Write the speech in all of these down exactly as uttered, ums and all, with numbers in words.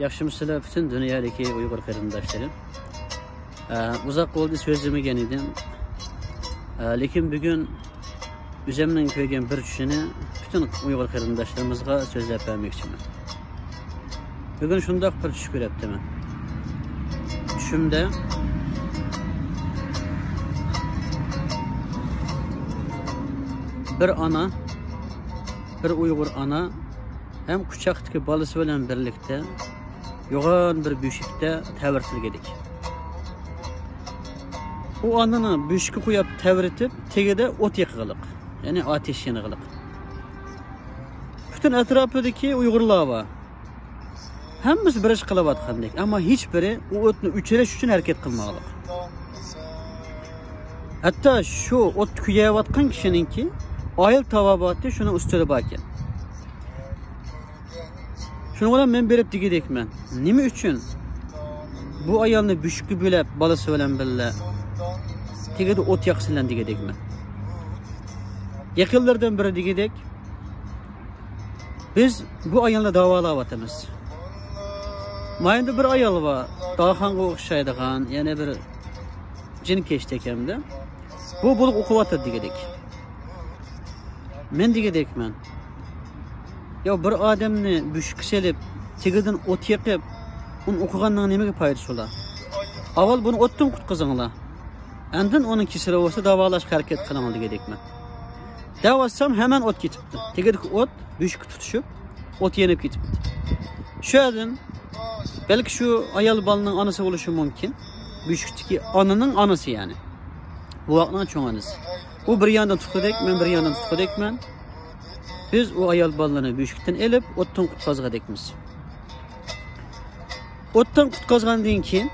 ياخشىمۇسىلەر پۈتۈن دۇنيادىكى ئۇيغۇر قېرىنداشلىرىم؟ ئە، ئۇزاق بولدى سۆزلىمىگەن ئىدىم. ئە، لېكىن بۈگۈن ئۆزۈمنىڭ كۆرگەن بىر چۈشىنى پۈتۈن ئۇيغۇر قېرىنداشلىرىمىزغا سۆزلەپ بەرمەكچىمەن. بۈگۈن شۇنداق بىر چۈش كۆرۈپتىمەن. چۈشۈمدە بىر ئانا، بىر ئۇيغۇر ئانا ھەم قۇچاقتىكى بالىسى بىلەن بىرلىكتە يوغان بىر بۆشۈكتە تەۋرىتىلگەن ئىدى. ئۇ ئانىنى بۆشۈككە قويۇپ تەۋرىتىپ، تېگىدە ئوت يېقىغىلىق، يەنى ئاتەش يېنىغىلىق. پۈتۈن ئەتراپىدىكى ئۇيغۇرلار بار. ھەممىسى بىر ئىش قىلىۋاتقاندەك، ئەمما ھېچ بىرى ئۇ ئوتنى ئۆچۈرۈش ئۈچۈن ھەرىكەت قىلمىغانلىق. ھەتتا شۇ ئوتتا كۆيۈۋاتقان كىشىنىڭكى ئائىلە تاۋابىئاتى شۇنىڭ ئۈستىدە باركەن. شۇنىڭ بىلەن مەن بېرىپ دېگۈدەكمەن، نېمە ئۈچۈن بۇ ئايالنى بۆشۈككە بۆلەپ، بالىسى بىلەن بىللە تېگىدە ئوت ياقسىلەن دېگۈدەكمەن. يېقىنلىرىدىن بىرى دېگۈدەك، بىز بۇ ئايالنى داۋالاۋاتىمىز. مايىندا بىر ئايال بار، داخانغا ئوخشايدىغان، يەنە بىر جىنكەشتەك ھەمدە. بۇ بولۇپ ئوقۇۋاتىدۇ دېگۈدەك. مەن دېگۈدەكمەن. يا بىر ئادەمنى بۆشۈككە سېلىپ، تېگىدىن ئوت يېقىپ، ئۇنى ئوقۇغاننىڭ نېمىگە پايدىسى بار؟ ئاۋۋال بۇنى ئوتتىن قۇتقۇزۇڭلار. ئاندىن ئۇنىڭ كېسىلى بولسا داۋالاشقا ھەرىكەت قىلىڭ دېگۈدەكمەن. دەۋاتسام ھەمەن ئوت كېتىپتۇ. تېگىدىكى ئوت بۆشۈككە تۇتىشىپ، ئوت يېنىپ كېتىپتۇ. شۇ يەردىن بەلكى شۇ ئايال بالىنىڭ ئانىسى بولۇشى مۇمكىن. بۆشۈكتىكى ئانىنىڭ ئانىسى يەنى. بوۋاقنىڭ چوڭ ئانىسى. ئۇ بىر ياندىن تۇتقۇدەك، مەن بىر ياندىن تۇتقۇدەكمەن. بىز ئۇ ئايال بالىنى بۆشۈكتىن ئېلىپ، ئوتتىن قۇتقۇزغۇدەكمىز. ئوتتىن قۇتقۇزغاندىن كېيىن،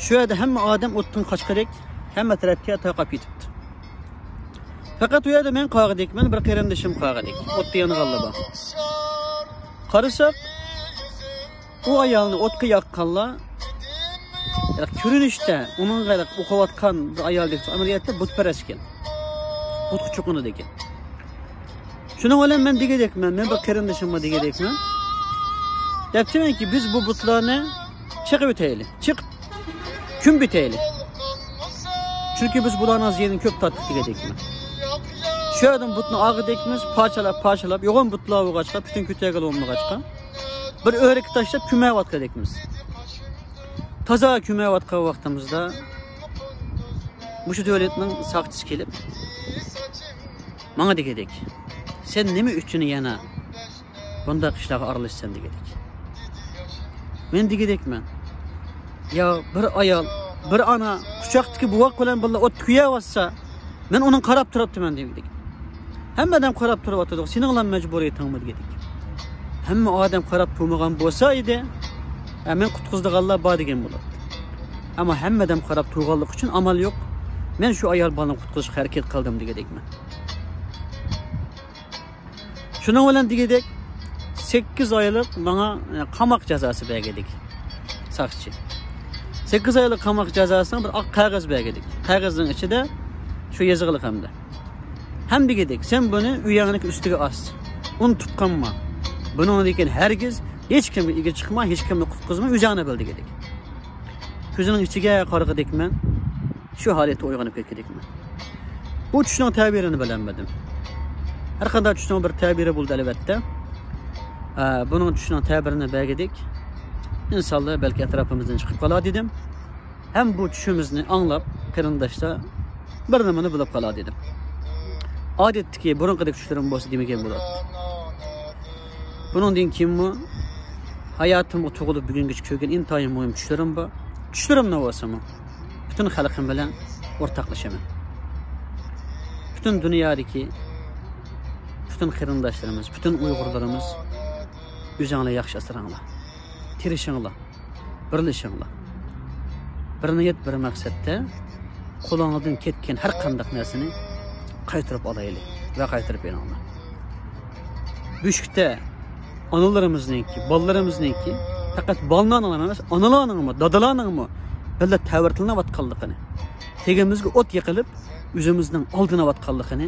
شۇ يەردە ھەممە ئادەم ئوتتىن قاچقۇدەك، ھەممە تەرەپكە تارقاپ كېتىپتۇ. پەقەت ئۇ يەردە مەن قالغۇدەكمەن، بىر قېرىندىشىم قالغۇدەك. ئوتتا يانغانلار بار. قارىساق، ئۇ ئايالنى ئوتقا ياققانلار، يا كۆرۈنۈشتە ئۇنىڭغا ئوقۇۋاتقان بىر ئايالدەك، ئەمەلىيەتتە بۇتپەرەسكەن. بۇتقا چوقۇنىدىكەن. شۇنىڭ بىلەن مەن دېگۈدەكمەن، مەن بىر قېرىندىشىمغا دېگۈدەكمەن. دەپتىمەنكى، بىز بۇ بۇتلارنى چېقىۋېتەيلى. چېقىپ، كۆمۈۋېتەيلى. چۈنكى بىز بۇلارنىڭ زىيىنىنى كۆپ تارتتۇق دېگۈدەكمەن. شۇ يەردىن بۇتنى ئالغۇدەكمىز، پارچىلاپ، پارچىلاپ، يوغان بۇتلار بولغاچقا، پۈتۈن كۆتەرگىلى بولمىغاچقا، بىر ئۆرۈككە تاشلاپ كۆمۈۋاتقۇدەكمىز. تازا كۆمۈۋاتقان ۋاقتىمىزدا مۇشۇ دۆلەتنىڭ ساقچىسى كېلىپ، ماڭا دېگۈدەك، سەن نېمە ئۈچۈن يەنە بۇنداق ئىشلارغا ئارىلىشىسەن دېگۈدەك. مەن دېگۈدەكمەن، يا بىر ئايال، بىر ئانا قۇچاقتىكى بوۋاق بىلەن بىللە ئوتتا كۆيۈۋاتسا، مەن ئۇنىڭغا قاراپ تۇرۇپتىمەن دېگۈدەك. ھەممە ئادەم قاراپ تۇرۇۋاتىدۇ، سېنىڭلا مەجبۇرىيىتىڭمۇ دېگۈدەك. ھەممە ئادەم قاراپ تۇرمىغان بولسا ئىدى، ھە، مەن قۇتقۇزىدىغانلار بار دېگەن بولاتتى. ئەمما ھەممە ئادەم قاراپ تۇرغانلىقى ئۈچۈن ئامال يوق، مەن شۇ ئايال بالىنى قۇتقۇزۇشقا ھەرىكەت قىلدىم دېگۈدەكمەن. شۇنىڭ بىلەن دېگۈدەك، سەككىز ئايلىق ماڭا، ئە، قاماق جازاسى بەرگۈدەك ساقچى. سەككىز ئايلىق قاماق جازاسىنىڭ بىر ئاق قەغەز بەرگۈدەك. قەغەزنىڭ ئىچىدە شۇ يېزىقلىق ھەمدە. ھەم دېگۈدەك، سەن بۇنى ئۆيۈڭنىڭكى ئۈستىگە ئاس. ئۇنى تۇتقانما. بۇنىڭدىن كېيىن ھەرگىز ھېچكىمگە ئىگە چىقما، ھېچكىمنى قۇتقۇزما، ئۆزۈڭنى بىل دېگۈدەك. كۆزىنىڭ ئىچىگە قارىغۇدەكمەن، شۇ ھالەتتە ئويغىنىپ كەتكۈدەكمەن. بۇ چۈشنىڭ تەبىرىنى بىلەلمىدىم. ھەر قانداق چۈشنىڭ بىر تەبىرى بولىدۇ، ئەلۋەتتە. ئە، بۇنىڭ چۈشنىڭ تەبىرىنى بەرگۈدەك ئىنسانلار بەلكى ئەتراپىمىزدىن چىقىپ قالار دېدىم. ھەم بۇ چۈشىمىزنى ئاڭلاپ، قېرىنداشلار بىر نېمىنى بىلىپ قالار دېدىم. ئادەتتىكى بۇرۇنقىدەك چۈشلىرىم بولسا دېمىگەن بولاتتىم. بۇنىڭدىن كېيىنمۇ ھاياتىمغا تۇغۇلۇپ بۈگۈنگىچە كۆرگەن ئىنتايىن مۇھىم چۈشلىرىم بار. چۈشلىرىمنى بولسىمۇ پۈتۈن خەلقىم بىلەن ئورتاقلىشىمەن. پۈتۈن دۇنيادىكى پۈتۈن قېرىنداشلىرىمىز، پۈتۈن ئۇيغۇرلىرىمىز، ئۆزۈڭلار ياخشى ئاسراڭلار. تىرىشىڭلار. بىرلىشىڭلار. بىر نىيەت، بىر مەقسەتتە قولۇڭلاردىن كەتكەن ھەر قانداق نەرسىنى قايتۇرۇپ ئالايلى ۋە قايتۇرۇپ بېرىڭلار. بۆشۈكتە ئانىلىرىمىزنىڭكى، بالىلىرىمىزنىڭكى، پەقەت بالىلارنىڭ ئەمەس، ئانىلارنىڭمۇ، دادىلارنىڭمۇ بىللە تەۋرىتىلىنىۋاتقانلىقىنى، تېگىمىزگە ئوت يېقىلىپ، ئۆزىمىزنىڭ ئالدىنىۋاتقانلىقىنى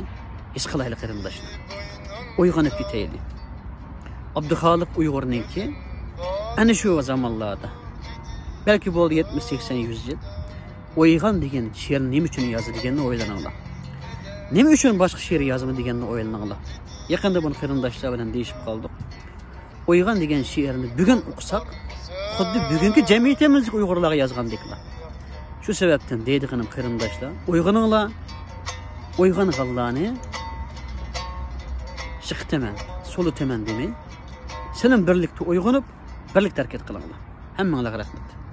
ھېس قىلايلى، قېرىنداشلار. ئويغىنىپ كېتەيلى. ئابدۇخالىق ئۇيغۇرنىڭكى ئەنە شۇ زامانلاردا، بەلكى بولدى يەتمىش، سەكسەن، يۈز يىل، ئويغان دېگەن شېئىرنى نېمە ئۈچۈن يازدى دېگەننى ئويلىنىڭلار. نېمە ئۈچۈن باشقا شېئىر يازمىدى دېگەننى ئويلىنىڭلار. يېقىندا بۇنى قېرىنداشلار بىلەن دېيىشىپ قالدۇق. ئويغان دېگەن شېئىرنى بۈگۈن ئوقۇساق، خۇددى بۈگۈنكى جەمئىيىتىمىزدىكى ئۇيغۇرلارغا يازغاندەكلا. شۇ سەۋەبتىن دەيدىغىنىم قېرىنداشلار، ئويغىنىڭلار، ئويغانغانلارنى يىقىتىمەن، سولىتىمەن دېمەي، سىلەر بىرلىكتە ئويغىنىپ، بىرلىكتە ھەرىكەت قىلىڭلار. ھەممىڭلارغا رەھمەت.